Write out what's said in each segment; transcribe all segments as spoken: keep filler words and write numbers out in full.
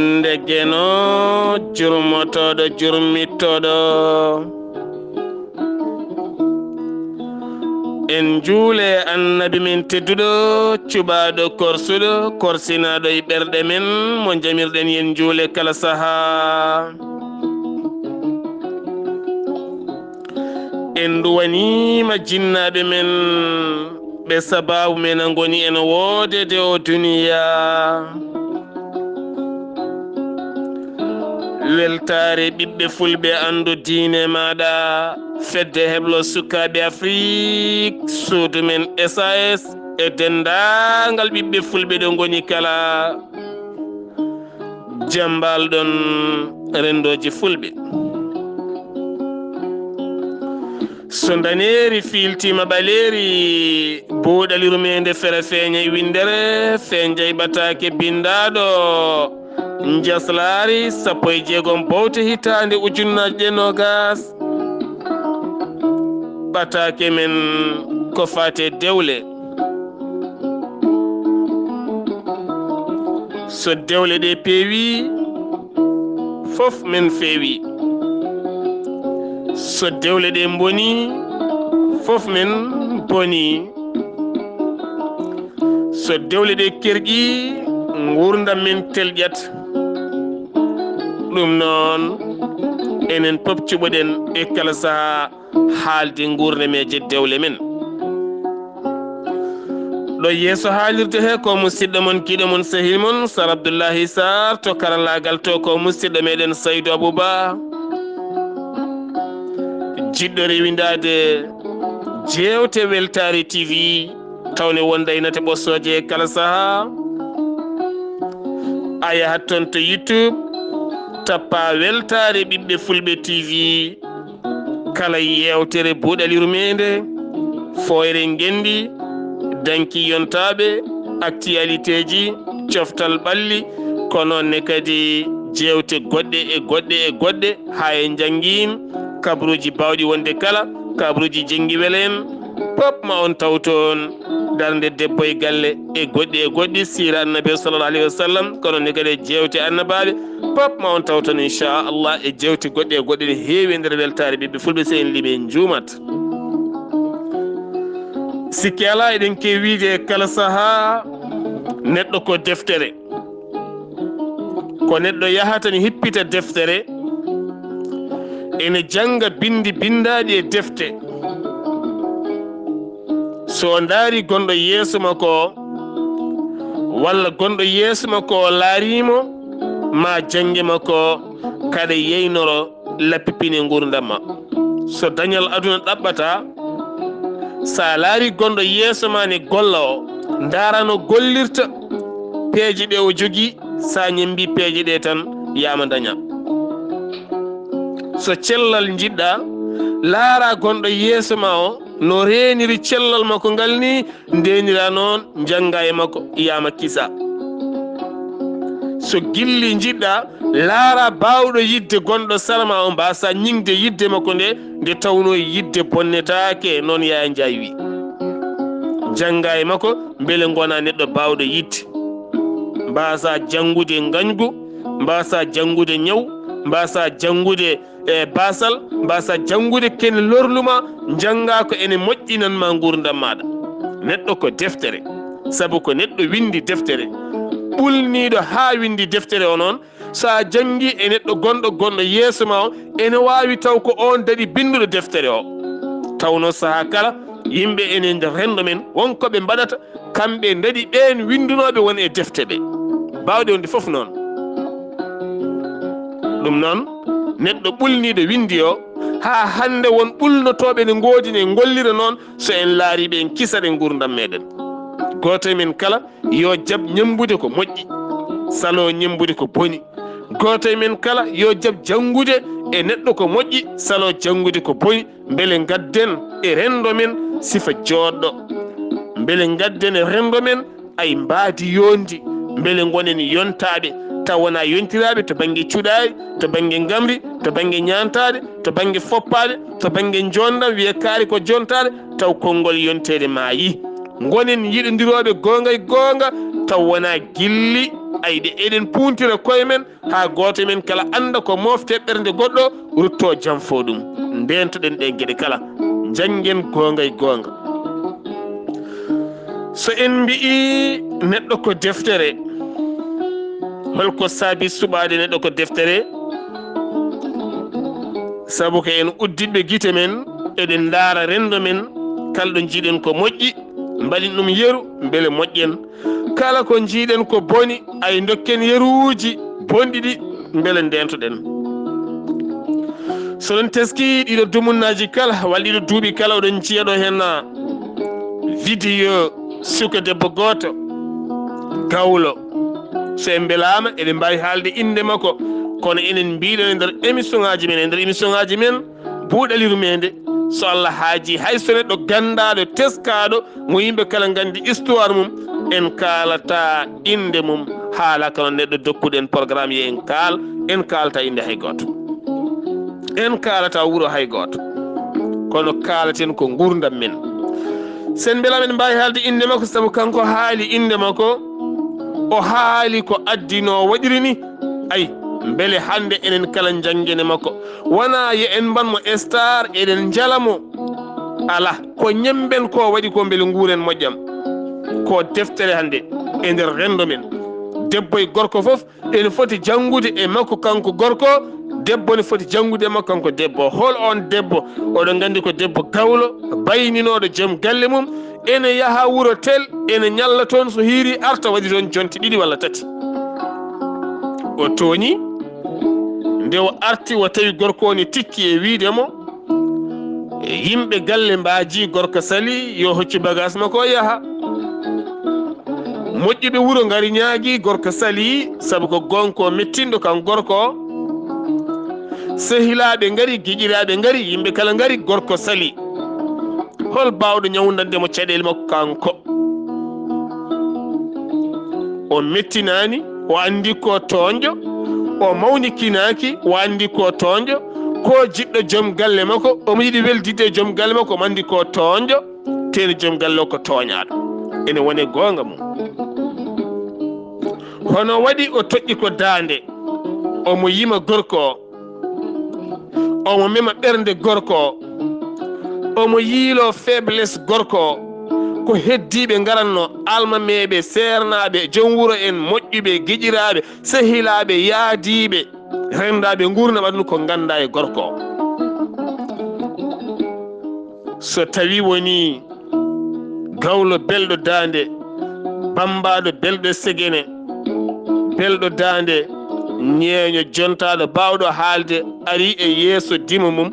Ndegeno jurmotooɗo jurmittooɗo. En njuule Annabi men tedduɗo, cuɓaaɗo korsuɗo, korsinaaɗo e ɓerɗe men, mo njamirɗen yen njuule kala sahaa. En nduwaniima jinnaaɓe men, ɓe sabaabu men a ngoni en woodede o duniya. Weltaare ɓiɓɓe fulɓe, anndu diine maaɗa, fedde heblo sukaaɓe Afrik, suudu men S A S e denndaangal ɓiɓɓe fulɓe ɗo ngoni kala. Jambalɗon renndooji fulɓe. So ndaneeri fiiltiima ɓaleeri, buuɗali rumeende fere feeñay winndere, feeñay ɓataake binndaaɗo. Njaslaari sappo e jeegom bowte hitaande ujunnaaje ɗe noogaas. Ɓataake men ko faate dewle. So dewle ɗe peewi, fof men feewi. So dewle ɗe mboni, fof men boni. So dewle ɗe kerƴi, nguurndam men telƴat. Ɗum noon, enen pop cuɓoɗen e kala sahaa haalde nguurnemeeje dewle men. Ɗo yeeso haalirde he ko musidɗo mon, giɗo mon, sehil mon, Sar Abdullahi Sar, to karallaagal to ko musidɗo meɗen Saydu Abuba. Jiɗɗo rewindaade jeewte Weltaare T V, tawne wonda e nate ɓosooje e kala sahaa. A yahat toon to YouTube, tappa Weltaare Ɓiɓɓe Fulɓe T V. Kala yeewtere buuɗali rumeende, fooyre ngenndi, danki yontaaɓe, actualitéeji, coftal ɓalli, ko noon ne kadi jeewte goɗɗe e goɗɗe e goɗɗe, haa e njanngiin, kabaruuji baawɗi wonde kala, kabaruuji jenngi welen, pop ma on taw toon. Darnde debbo e galle e goɗɗi e goɗɗi, siira Annabi sallallahu alayhi wa sallam, ko noon ne kadi e jeewte annabaaɓe, pop ma on taw toon, inchallah, e jeewte goɗɗe e goɗɗe ne heewi e nder Weltaare Ɓiɓɓe Fulɓe, so en limii en njuumat. Sikke alaa, eɗen keewi wiide e kala sahaa, neɗɗo ko deftere. Ko neɗɗo yahata ne hippita deftere, ene jannga binndi binndaaɗi e defte. So o ndaari gonɗo yeeso makko o, walla gonɗo yeeso makko o laariimo, ma jannge makko o, kaɗa yeynoro lappipine nguurndam ma. So dañal aduna ɗaɓɓata, so a laari gonɗo yeeso ma ne golla o, ndaara no gollirta peeje ɗe o jogii, so a ñemmbi peeje ɗe tan, yaama daña. So cellal njiɗɗa, laara gonɗo yeeso ma o no reeniri cellal makko ngal ni, ndeenira noon, njannga e makko, yaama kisa. So gilli njiɗɗa, laara baawɗo yiɗde gonɗo sara ma o, mbaasa ñiŋde yiɗde makko nde, nde tawnoo yiɗde bonnetaake, noon Yaya Njaay wi. Njannga e makko, mbele ngona neɗɗo baawɗo yiɗde. Mbaasa janngude ngañgu, mbaasa janngude ñaw, mbaasa janngude e baasal, mbaasa janngude kene lorlu ma, njannga ko ene moƴƴinan ma nguurndam maaɗa. Neɗɗo ko deftere, sabu ko neɗɗo winndi deftere. Ɓulniiɗo haa winndi deftere o noon, so a janngii e neɗɗo gonɗo, gonɗo yeeso ma o, ene waawi taw ko oon daɗi binnduɗo deftere o. Tawnoo sahaa kala, yimɓe ene nder renndo men, won ko ɓe mbaɗata, kamɓe ndaɗi ɓeen winndunooɓe won e defte ɓe. Baawɗe wonde fof noon. Ɗum noon, neɗɗo ɓulniiɗo winndi o, haa hannde won ɓulnotooɓe ne ngoodi ne ngollira noon, so en laarii ɓe, en kisa ɗe nguurndam meɗen. Gooto e men kala yo jaɓ ñemmbude ko moƴƴi, saloo ñemmbude ko boni. Gooto e men kala yo jaɓ janngude e neɗɗo ko moƴƴi, saloo janngude ko boni. Mbele ngadden e renndo men sifa jooɗɗo. Mbele ngadden e renndo men ay mbaadi yoondi. Mbele ngonen yontaaɓe, taw wonaa yontiraaɓe to bannge cuɗaari, to bannge ngamri, to bannge ñaantaade, to bannge foppaade, to bannge njoonndam, wiya kaari ko jontaade, taw konngol yonteede maayi. Ngonen yiɗondirooɓe goonga e goonga, taw wonaa gilli Ay, ɗe eɗen puuntira koye men, haa gooto men kala annda ko moofte ɓernde goɗɗo, rutto janfo ɗum. Ndeentoɗen ɗe geɗe kala, njanngen goonga e goonga. So en mbi'ii neɗɗo ko deftere, holko saabi suɓaade neɗɗo ko deftere? Sabu ko en udditɓe gite men, eɗen ndaara renndo men, kala ɗo njiiɗen ko moƴƴi, mbaɗen ɗum yeru, mbele moƴƴen. Kala ko njiiɗen ko boni, ay, ndokken yeruuji bonɗi ɗi, mbele ndeentoɗen. So ɗon teski ɗiɗo dumunnaaji kala, walla ɗiɗo duuɓi kala, oɗon njiya ɗo heen vidéo suka debbo gooto, gawlo. So en mbelaama, eɗen mbaawi haalde innde makko, kono enen mbiɗon e nder émission ŋaaji men, e nder émission ŋaaji men, Buuɗali Rumeende, so Allah haaji, hay so neɗɗo ganndaaɗo, teskaaɗo, mo yimɓe kala nganndi histoire mum, en kaalata innde mum, haala kono neɗɗo dokkuɗen programme, ye en kaal, en kaalata innde hay gooto. En kaalata wuro hay gooto. Kono kaalaten ko nguurndam men. Sen mbela men mbaawi haalde innde makko, sabu kanko haali innde makko, o haali ko addi no waɗiri ni. Ay, mbele hannde enen kala njanngen e makko. Wonaa yo en mban mo star, eɗen njala mo. Alaa, ko ñemben ko waɗi ko mbele nguuren moƴƴam. Ko deftere hannde e nder renndo men. Debbo e gorko fof ene foti janngude e makko kanko gorko, debbo ne foti janngude e makko kanko debbo. Hol on debbo? Oɗon nganndi ko debbo gawlo, bayninooɗo joom galle mum, ene yaha wuro tel, ene ñalla toon, so hiiri arta waɗi toon jonte ɗiɗi walla tati. O tooñi, nde o arti o tawi gorko o ne tikki e wiide mo, yimɓe galle mbaaji gorko sali, yo hoccu bagage makko o yaha. Moƴƴuɓe wuro ngari ñaagi gorko sali, sabu ko gonko mettinɗo kan gorko. Sehilaaɓe ngari, giƴiraaɓe ngari, yimɓe kala ngari, gorko sali. Hol baawɗo ñawndande mo caɗeele makko kanko? O mettinaani, o anndi ko toonjo, o mawnikinaaki, o anndi ko toonjo. Ko jiɗɗo joom galle makko, omo yiɗi weldidde e joom galle makko, omo anndi ko toonjo. Teeni joom galle o ko tooñaaɗo. Ene wone goonga mum. Hono waɗi o toƴƴi ko daande, omo yima gorko o, omo mema ɓernde gorko o, omo yiilo faiblesse gorko o. Ko heddiiɓe ngaranno, almameeɓe, seernaaɓe, joom wuro en, moƴƴuɓe, giƴiraaɓe, sehilaaɓe, yaadiiɓe, renndaaɓe nguurndam aduna ko nganndaa e gorko o. So tawi woni gawlo belɗo daande, bammbaaɗo belɗo segene, belɗo daande, ñeeño jontaaɗo baawɗo haalde, ari e yeeso dimo mum,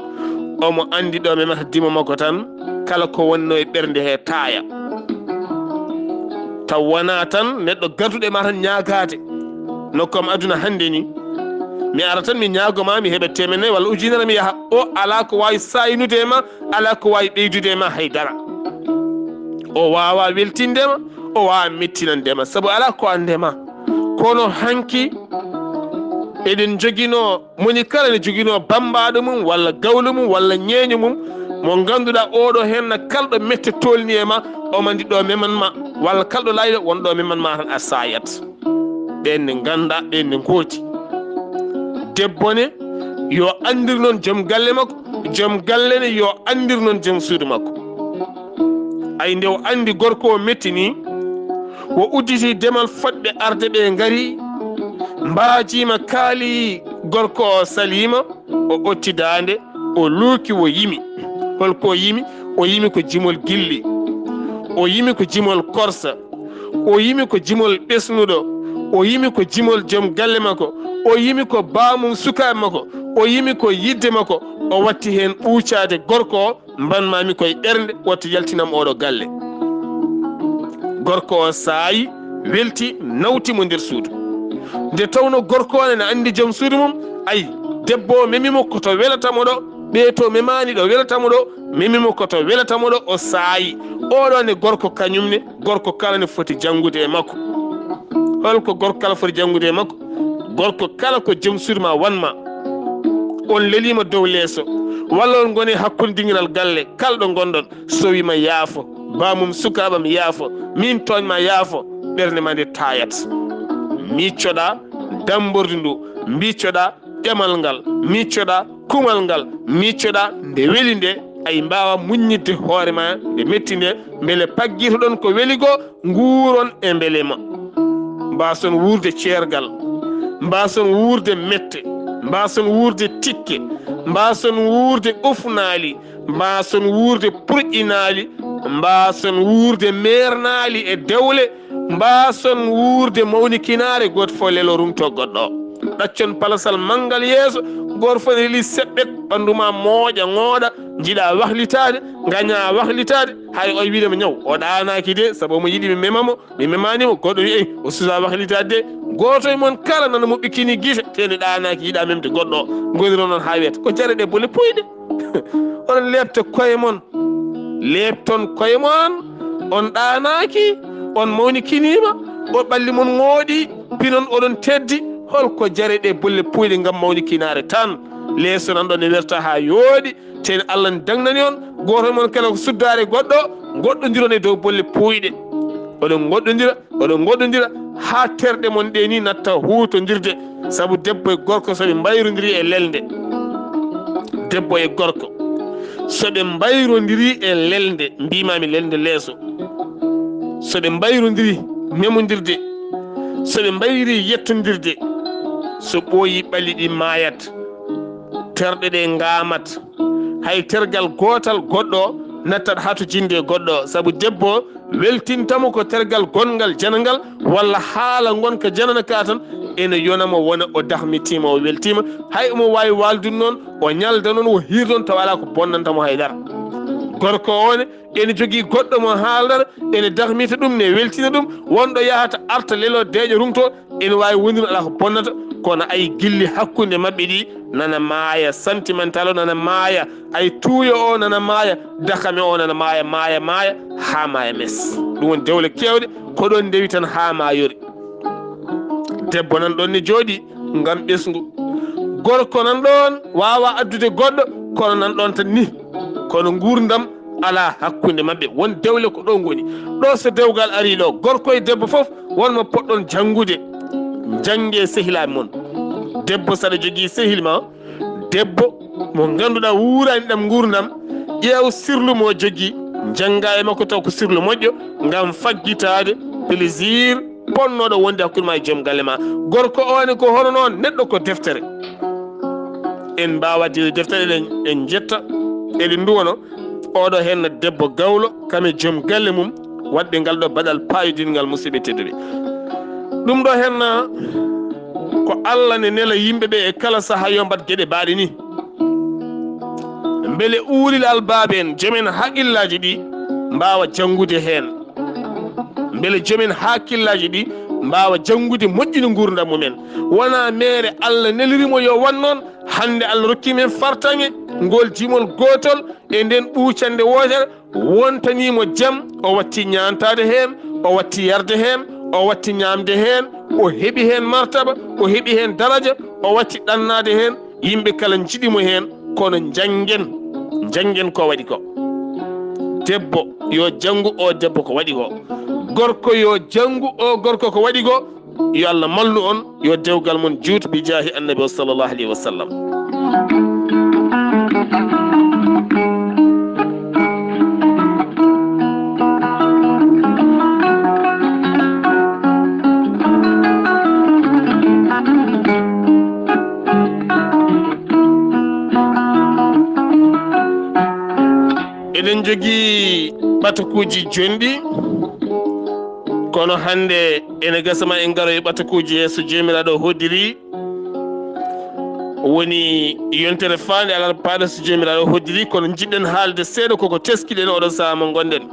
omo anndi ɗo memata dimo makko tan, kala ko wonno e ɓernde he taaya. Taw wonaa tan neɗɗo garduɗo e ma tan ñaagaade, no kam aduna hannde ni. Mi ara tan mi ñaago ma, mi heɓa teemeɗɗe nayi walla ujunere, mi yaha. O alaa ko waawi saayinude e ma, alaa ko waawi ɓeydude e ma hay dara. O waawaa weltinde ma, o waawaa mettinande ma, sabu alaa ko annde ma. Kono hanki eɗen njoginoo, moni kala ne joginoo bammbaaɗo mum walla gawlo mum walla ñeeño mum, mo ngannduɗaa oɗo heen na kala ɗo mette tolni e ma, omo anndi ɗo meman ma, walla kala ɗo laayi ɗo won ɗo meman ma tan a saayat. Ɓeen ne nganndaa, ɓeen ne ngooti. Debbo ne yo anndir noon joom galle makko, joom galle ne yo anndir noon joom suudu makko. Ay, nde o anndi gorko o metti ni, o udditi demal fodɓe arde ɓe ngari, mbaajima kaali gorko o saliima, o otti daande, o luuki, o yimi. Holko o yimi? O yimi ko jimol gilli, o yimi ko jimol korsa, o yimi ko jimol ɓesnuɗo, o yimi ko jimol joom galle makko, o yimi ko baamum sukaaɓe makko, o yimi ko yidde makko, o watti heen ɓuucaade gorko o, mbanmami koye ɓernde, wata yaltinam oɗo galle. Gorko o saayi, welti, nawti mo nder suudu. Nde tawno gorko o ne anndi joom suudu mum, ay, debbo o memi mo ko to welata mo ɗo, ɓee to memaani ɗo welata mo ɗo, memi mo ko to welata mo ɗo, o saayi. Oɗo ne gorko kañum ne, gorko kala ne foti janngude e makko. Holko gorko kala foti janngude e makko? Gorko kala ko joom suudu ma wan ma. On leliima dow leeso, walla on ngoni hakkunde dingiral galle, kala ɗo ngonɗon, so wiima yaafo, baamum sukaaɓam yaafo, min tooñ ma yaafo, ɓernde ma nde taayat. Miiccoɗaa dammbordu ndu, miiccoɗaa ɗemal ngal, miiccoɗaa kumal ngal, miiccoɗaa nde weli nde, ay mbaawa muññitde hoore ma nde metti nde, mbele paggitoɗon ko weli ko, nguuron e mbelema. Mbaason wuurde ceergal, mbaason wuurde mette, mbaason wuurde tikke, mbaason wuurde ufnaali, mbaason wuurde purƴinaali, mbaason wuurde meernaali e dewle, mbaason wuurde mawnikinaare, gooto fof lelo rumto goɗɗo. Ɗaccon palasal manngal yeeso, gooto fof ne leli seɓɓet, ɓanndu ma mooƴa, ŋooɗa, njiɗa wahlitaade, ngaña wahlitaade, hay o wiide mo ñaw, o ɗaanaaki de, sabu omo yiɗi mi mema mo, mi memaani mo, goɗɗo wi'i, "Ey, o suusa wahlitaade de." Gooto e mon kala nana mo ɓikkini gite, te ne ɗaanaaki yiɗa memde goɗɗo o. Ngoni ron noon haa wiyata, ko jare ɗe bolle puyɗe. Oɗon leepta koye mon, leepton koye mon, on ɗaanaaki, on mawnikiniima, o ɓalli mon ŋooɗi, pinon oɗon teddi, hol ko jare ɗe bolle puyɗe ngam mawnikinaare tan? Leeso nan ɗon ne werta haa yooɗi, te Allah dagnani on, gooto e mon kala ko suddaare goɗɗo, ngoɗɗondiron e dow bolle puyɗe. Oɗon ngoɗɗondira, oɗon ngoɗɗondira haa terɗe mon ɗe ni natta huutondirde. Sabu debbo e gorko so ɓe mbayrondirii e lelnde, debbo e gorko, so ɓe mbayrondirii e lelnde, mbiimaami lelnde leeso, so ɓe mbayrondirii memondirde, so ɓe mbayrii yettondirde, so ɓooyii ɓalli ɗi maayat, terɗe ɗe ngaamat. Hay tergal gootal goɗɗo nattat haa to jinnde goɗɗo, sabu debbo weltintamo ko tergal gonngal janangal walla haala ngonka janana ka tan, ene yona mo wona o dahmitiima, o weltiima. Hay omo waawi waaldude noon, o ñalda noon, o hiirda noon, tawa alaa ko bonnanta mo hay dara. Gorko o ne, ene jogii goɗɗo mo haaldata, ene dahmita ɗum, ne weltina ɗum, wonɗo yahata arta lelo deeƴa rumto, ene waawi wondude alaa ko bonnata, kono ay gilli hakkunde maɓɓe ɗi nana maaya, sentimental o nana maaya, ay tuuyo o nana maaya, dakame o nana maaya, maaya, maaya, haa maaya mes. Ɗum woni dewle keewɗe, ko ɗoon ndewi tan haa maayori. Debbo nan ɗoon ne jooɗi ngam ɓesngu. Gorko nan ɗoon waawa addude goɗɗo, kono nan ɗoon tan ni. Kono nguurndam alaa hakkunde maɓɓe. Won dewle ko ɗo ngoni. Ɗo so dewgal arii ɗo, gorko e debbo fof won mo poɗɗon janngude. Njannge sehilaaɓe mon. Debbo, saɗa jogii sehil ma, debbo mo ngannduɗaa wuuraani ɗam nguurndam, ƴeew sirlu mo jogii, njannga e makko taw ko sirlu moƴƴo ngam faggitaade plaisir bonnooɗo wonde hakkunde ma e joom galle ma. Gorko o ne ko hono noon, neɗɗo ko deftere. En mbaawa diwde deftere, eɗen, en njetta, eɗen nduwano. Oɗo henna debbo gawlo, kam e joom galle mum, waɗde ngal ɗo baɗal paayodingal, musidɓe tedduɓe. Ɗum ɗo henna ko Allah ne nela yimɓe ɓe e kala saha yo mbaɗ geɗe baaɗe ni. Mbele uulil albaabe en, joom en haqillaaji ɗi mbaawa janngude heen. Mbele joom en hakkillaaji ɗi mbaawa janngude moƴƴina nguurndam mumen. Wonaa meere Allah neliri mo yo waɗ noon, hannde Allah rokki men fartaŋe, ngol jimol gootol e nden ɓuucannde wootere, wontanii mo jam, o watti ñaantaade heen, o watti yarde heen, o watti ñaamde heen, o heɓi heen martaba, o heɓi heen daraja, o watti ɗannaade heen, yimɓe kala njiɗi mo heen, kono njanngen, njanngen ko waɗi ko. Debbo yo janngu o debbo ko waɗi ko. Gorko yo janngu o gorko ko waɗi ko. Yo Allah mallu on, yo dewgal mon juut bi jaahi Annabi o sallallahu alayhi wa sallam. Eɗen jogii ɓatakuuji jonɗi, kono hannde ene gasa ma en ngaro e ɓatakuuji yeeso Joomiraaɗo hoddiri. Woni yontere faande alarba paaɗo so Joomiraaɗo hoddiri, kono njiɗɗen haalde seeɗa koko teskiɗen oɗo sahaa mo ngonɗen.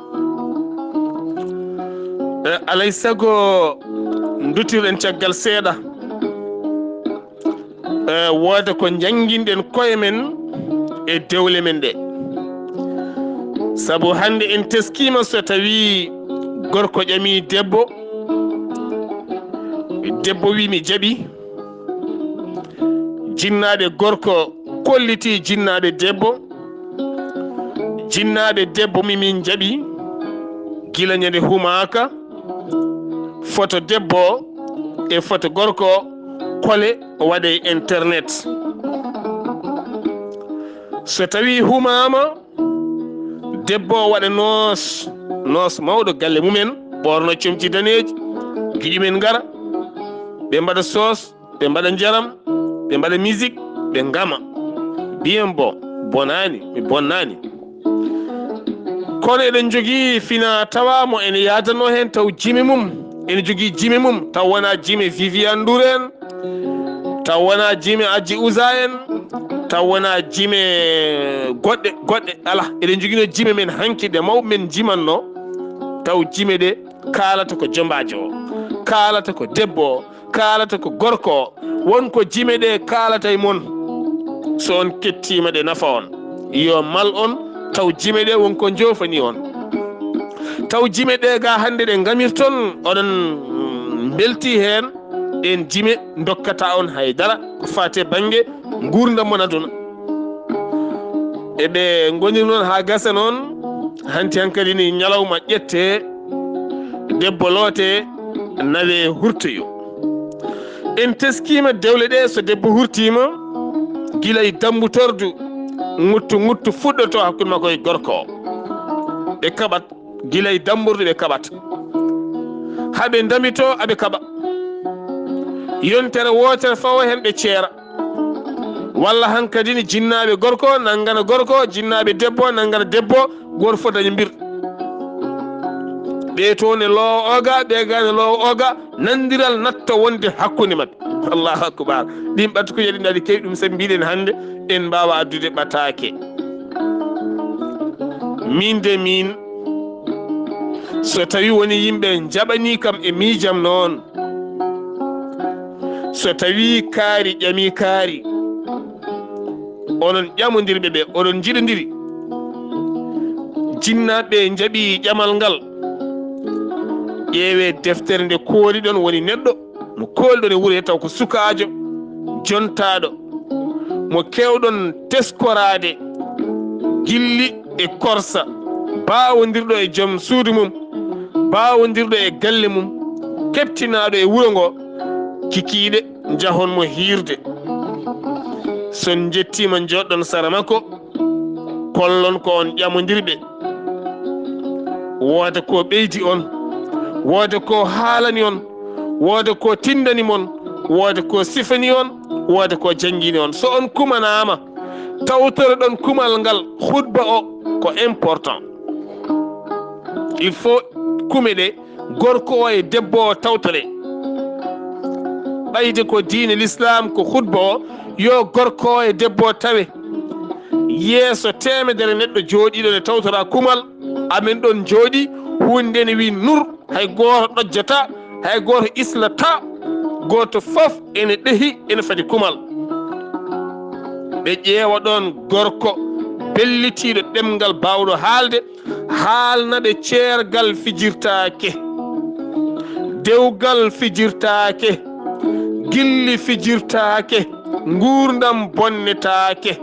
Eh, alay sago duttirɗen caggal seeɗa. Eh, wooda ko njannginɗen koye men e dewle men ɗe. Sabu hannde en teskiima so tawii gorko ƴamii debbo, debbo wii mi jaɓi, jinnaaɓe gorko kollitii jinnaaɓe debbo, jinnaaɓe debbo mi min jaɓi, gila ñande humaaka, foto debbo o, e foto gorko o, kole o waɗa e internet. So tawi humaama, debbo o waɗa noos, noos mawɗo galle mumen, ɓoorno comci daneeji, giƴumen ngara, ɓe mbaɗa soos, ɓe mbaɗa njaram, ɓe mbaɗa musique, ɓe ngama. Bien bon, bonaani, mi bonnaani. Kono eɗen njogii fina tawa mo ene yaadanoo heen taw jime mum, ene jogii jime mum, taw wonaa jime Viviane Ndour en, taw wonaa jime Adji Ouza en, taw wonaa jime goɗɗe, goɗɗe, ala. Eɗen njoginoo jime men hanki ɗe mawɓe men njimannoo, taw jime ɗe kaalata ko jombaajo o, kaalata ko debbo o, kaalata ko gorko o. Won ko jime ɗe kaalata e mon. So on kettiima, ɗe nafa on. Yo mal on, taw jime ɗe won ko joofani on. Taw jime ɗe ga hannde ɗe ngamirton, oɗon mbelti heen. Ɗeen jime ndokkata on hay dara ko faati e bannge nguurndam mon aduna. E ɓe ngoniri noon haa gasa noon, hanti hankadi ni ñalawma ƴette, debbo loote, nawe hurtoyo. En teskiima dewle ɗe, so debbo hurtiima, gila e dambutordu, ŋuttu ŋuttu fuɗɗoto hakkunde makko e gorko o. Ɓe kaɓat, gila e dambutordu ɓe kaɓat. Haa ɓe ndamito, aɓe kaɓa. Yontere wootere fawo heen ɓe ceera. Walla hankadi ni jinnaaɓe gorko nanngana gorko, jinnaaɓe debbo nanngana debbo, gooto fof daña mbir. Ɓee to ne loowa oga, ɓee ga ne loowa oga, nanndiral natta wonde hakkunde maɓɓe. Allahu akbar. Ɗin ɓattu ko yeɗi ndaɗi kewi ɗum, sabi mbiɗen hannde en mbaawa addude ɓataake. Min de min, so tawi woni yimɓe njaɓani kam e miijam noon, so tawi kaari ƴami kaari, onon ƴamondirɓe ɓe, oɗon njiɗondiri, jinnaaɓe njaɓi ƴamal ngal, ƴeewe deftere nde kooliɗon woni neɗɗo mo kooliɗon e wuro he taw ko sukaajo, jontaaɗo, mo keewɗon teskoraade gilli e korsa, baawondirɗo e joom suudu mum, baawondirɗo e galle mum, keɓtinaaɗo e wuro ngo, kikiiɗe njahon mo hiirde. So on njettiima, njooɗɗon sara makko, kollon ko on ƴamondirɓe. Wooda ko ɓeydi on, wooda ko haalani on, wooda ko tindani mon, wooda ko sifani on, wooda ko janngini on. So on kumanaama, tawtoreɗon kumal ngal, khutba o ko important. Il faut kume ɗe, gorko o e debbo o tawtore. Ɓayde ko diine l'islam, ko khutba o, yo gorko o e debbo o tawe. Yeeso teemedere neɗɗo jooɗiiɗo ne tawtora kumal, amen ɗon jooɗi, huunde nde wi nur, hay gooto ɗojjata, hay gooto islata, gooto fof ene ɗehi, ene fadi kumal. Ɓe ƴeewa ɗon gorko bellitiiɗo ɗemngal, baawɗo haalde, haalna ɓe ceergal fijirtaake, dewgal fijirtaake, gilli fijirtaake, nguurndam bonnetaake.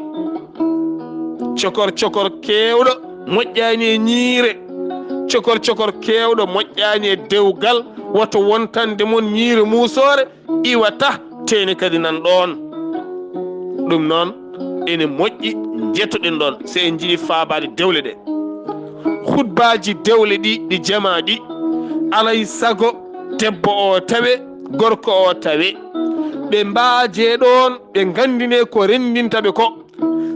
Cokor cokor keewɗo moƴƴaani e ñiire, cokor cokor keewɗo moƴƴaani e dewgal, woto wontande mon ñiire muusoore, iwata, teeni kadi nan ɗoon. Ɗum noon, ene moƴƴi, njettoɗen ɗoon, so en njiɗi faabaade dewle ɗe. Khutbaaji dewle ɗi, ɗi jamaa ɗi, alay sago debbo o tawe, gorko o tawe. Ɓe mbaajee ɗoon, ɓe nganndinee ko renndinta ɓe ko.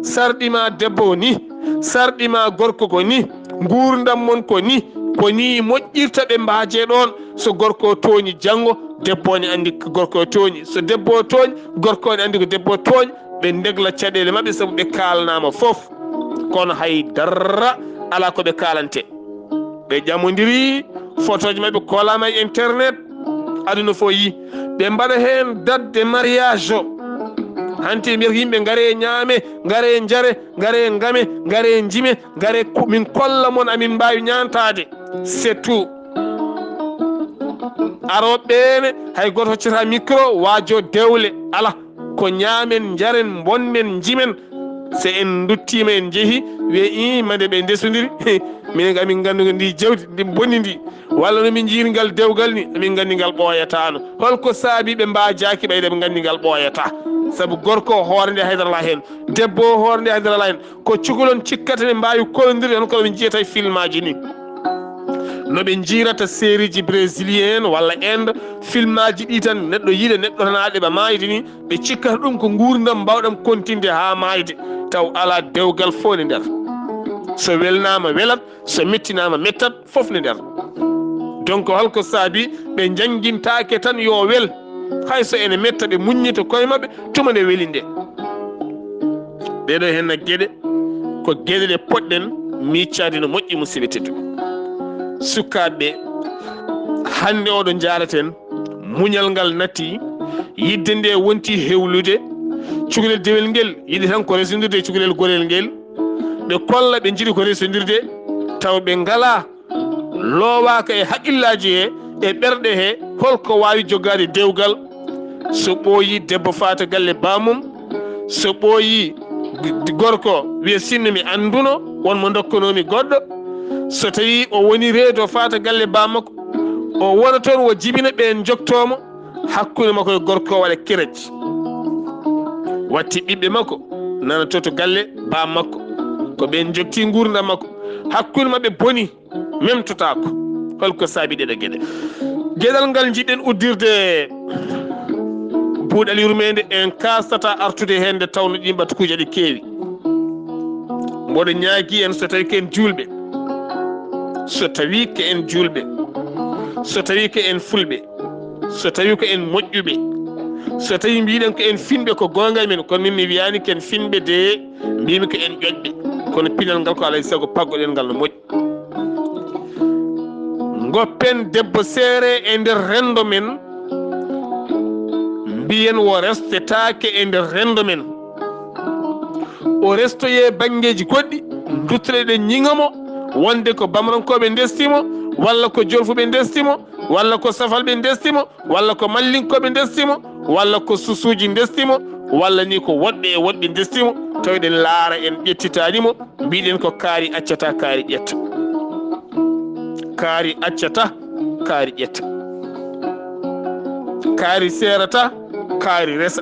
Sarɗi ma debbo o ni, sarɗi ma gorko ko ni, nguurndam mon ko ni, ko ni moƴƴirta, ɓe mbaajee ɗoon. So gorko o tooñi janngo, debbo o ne anndi ko gorko o tooñi. So debbo o tooñi, gorko o ne anndi ko debbo o tooñi. Ɓe ndegla caɗeele maɓɓe sabu ɓe kaalanaama fof. Kono hay dara alaa ko ɓe kaalante. Ɓe ƴamondiri, fotooji maɓɓe koolaama e internet, aduna fof yi. Ɓe mbaɗa heen date de mariage o. Hanti ɓe mbiyata ko yimɓe ngare ñaame, ngare njare, ngare ngame, ngare njime, ngare ku-, min kolla mon amin mbaawi ñaantaade. C'est tout. Arooɓe ɓe ne, hay gooto hoccata micro, waajo dewle, ala. Ko ñaamen, njaren, mbonnen, njimen. So en nduttiima, en njehi, wiye, "Ii, mande ɓe ndesondiri." Minen kam, amin nganndi ndi jawdi, ndi bonni ndi. Walla no min njiiri ngal dewgal ni, amin nganndi ngal ɓooyataano. Holko saabi ɓe mbaajaaki ɓayde ɓe nganndi ngal ɓooyataa? Sabu gorko o hoore nde haydara alaa heen, debbo o hoore nde haydara alaa heen. Ko cukalon cikkata ne mbaawi kollondirde, hono ko ɓe njiyata e filmaaji ni. No ɓe njiirata sériiji brésilien en walla Inde, filmaaji ɗi tan, neɗɗo yiɗa neɗɗo tan haa ɗeɓa maayde ni, ɓe cikkata ɗum ko nguurndam mbaawɗam kontinde haa maayde, taw alaa dewgal fof ne nder. So welnaama welat, so mettinaama mettat, fof ne nder. Donc, holko saabi ɓe njanngintaake tan yo wel, hay so ene metta, ɓe muññita koye maɓɓe tuma nde weli nde? Ɗeɗo henna geɗe ko geɗe ɗe poɗɗen miiccaade no moƴƴi, musidɓe tedduɓe. Sukaaɓe, hannde oɗo njaaraten, muñal ngal natti, yidde nde wonti hewlude, cukalel dewel ngel yiɗi tan ko resondirde e cukalel gorel ngel, ɓe kolla ɓe njiɗi ko resondirde, taw ɓe ngalaa loowaaka e haqqillaaji he, e ɓerɗe he, holko waawi jogaade dewgal. So ɓooyi, debbo faata galle baamum. So ɓooyi, g-, gorko wiya, "Sinno mi annduno, won mo ndokkanoomi goɗɗo." So tawi o woni reedo faata galle baamakko, o wona toon, o jibina, ɓeen njoktoo mo, hakkunde makko e gorko o waɗa kerej. Watti ɓiɓɓe makko nana to, to galle baamakko, ko ɓeen njokti nguurndam makko. Hakkunde maɓɓe boni. Memtotaako. Holko saabi ɗeɗe geɗe? Geɗal ngal njiɗɗen uddirde buuɗal yurmeende, en kaastata artude heen nde tawno ɗiin ɓatukuuji aɗi keewi. Mboɗo ñaagi en, so tawi ko en juulɓe, so tawi ko en juulɓe, so tawi ko en fulɓe, so tawi ko en moƴƴuɓe, so tawi mbiɗen ko en finɓe, ko goonga men, kono min mi wiyaani ko en finɓe de, mbimi ko en ƴoƴɓe, kono pinal ngal ko alay sago paggoɗen ngal no moƴƴi. Ngoppen debbo seere e nder renndo men, mbiyen o restetaake e nder renndo men. O restoye banngeeji goɗɗi, nduttoɗen ñiŋa mo, wonde ko Bamrankooɓe ndesti mo, walla ko Jolfuɓe ndesti mo, walla ko Safalɓe ndesti mo, walla ko Mallinkooɓe ndesti mo, walla ko Susuuji ndesti mo, walla ni ko woɗɓe e woɗɓe ndesti mo, taw eɗen laara, en ƴettitaani mo, mbiɗen ko kaari accata, kaari ƴetta. Kaari accata, kaari ƴetta. Kaari seerata, kaari resa.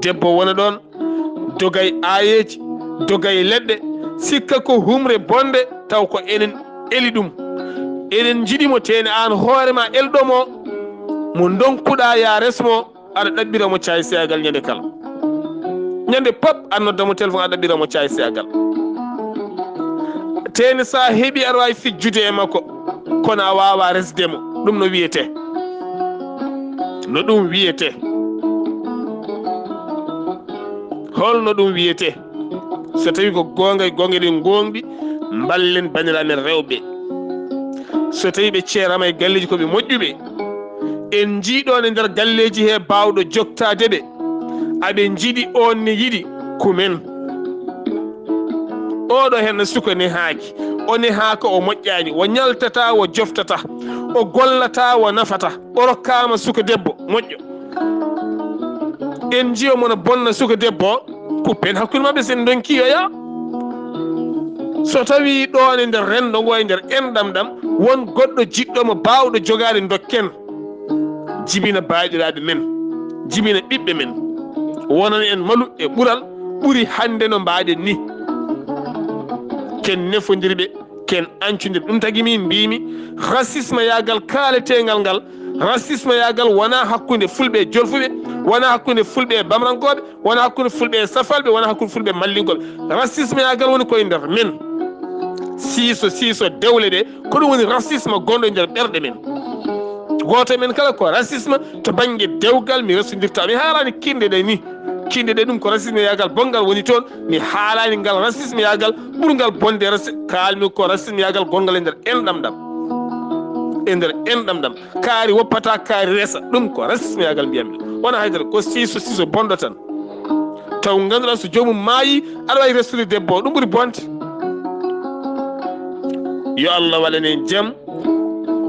Debbo wona ɗoon, dogay aayeeji, dogay leɗɗe, sikka ko humre bonde, taw ko enen eli ɗum. Eɗen njiɗi mo, teeni aan hoore ma elɗo mo, mo ndonkuɗaa ya res mo, aɗa ɗaɓɓira mo caayi seyagal ñande kala. Ñande pop, a nodda mo téléphone, a ɗaɓɓira mo caayi seyagal. Teeni so a heɓi, aɗa waawi fijjude e makko, kono a waawaa resde mo. Ɗum no wiyetee? No ɗum wiyetee? Holno ɗum wiyetee? So tawi ko goonga, e goonga eɗen ngoongɗi, mballen bandiraaɓe men rewɓe. So tawi ɓe ceeraama e galleeji, ko ɓe moƴƴuɓe. En njii ɗoon e nder galleeji he baawɗo joktaade ɓe. Aɓe njiɗi, oon ne yiɗi, kumen. Oɗo heen suka nehaaki, o nehaaka, o moƴƴaani, o ñaltata, o joftata, o gollata, o nafata, o rokkaama suka debbo moƴƴo. En njiyo mo no bonna suka debbo, kuppen hakkunde maɓɓe, sen ndonki yo yaa. So tawi ɗoon e nder renndo ngo, e nder enɗam ɗam, won goɗɗo jiɗɗo mo baawɗo jogaade, ndokken. Jibina baayɗiraaɓe men, jibina ɓiɓɓe men, wonan en malu e ɓural ɓuri hannde no mbaɗen ni. Ken nefondirɓe, ken ancondir. Ɗum tagi min mbimi, racisme yaagal kaaleteengal ngal, racisme yaagal wona hakkunde fulɓe e jolfuɓe, wona hakkunde fulɓe e bamrankooɓe, wona hakkunde fulɓe e safalɓe, wona hakkunde fulɓe e mallinkooɓe. Racisme yaagal woni koye nder men. Siiso, siiso dewle ɗe, ko ɗum woni racisme gonɗo e nder ɓerɗe men. Gooto e men kala ko racisme to bannge dewgal, mi resondirta. Mi haalaani kinɗe ɗe ni. Kinɗe ɗe ɗum ko racisme yaagal bonngal woni toon. Mi haalaani ngal racisme yaagal ɓurngal bonde ras-, kaalmi ko racisme yaagal gonngal e nder enɗam ɗam. E nder enɗam ɗam. Kaari woppata, kaari resa. Ɗum ko racisme yaagal mbiyammi. Wona haydara, ko siiso, siiso bonɗo tan. Taw ngannduɗaa so joomum maayi, aɗa waawi resude debbo o. Ɗum ɓuri bonde. Yo Allah waɗan en jam,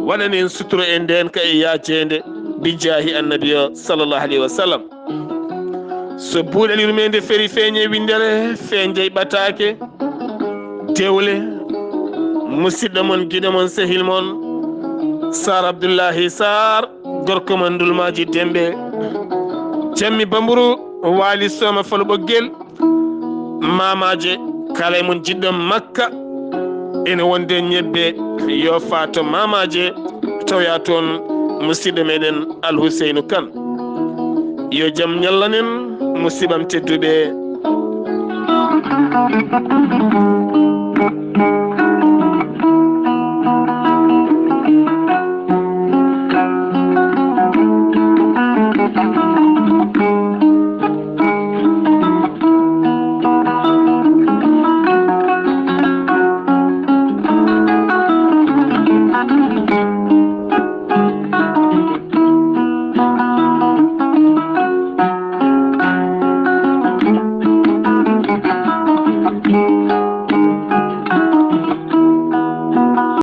waɗan en sutura e ndeen ka e yaajeende, bi jaahi annabi o, sallallahu alayhi wa sallam. So buuɗal yurmeende feri feeñe winndere, feeñjay ɓataake, dewle, musidɗo mon, giɗo mon, sehil mon, Sar Abdullahi Sar, gorko mon Ndulmaaji Demɓe. Jammi Bamburu, Waali Sooma Falo Ɓoggel, maamaaje, kala e mon jiɗɗo Makka, ene wonde ñebbe, yo faa to maamaaje, tawoya toon musidɗo meɗen Alhuseynu Kan. Yo jam ñallanen, musidɓam tedduɓe.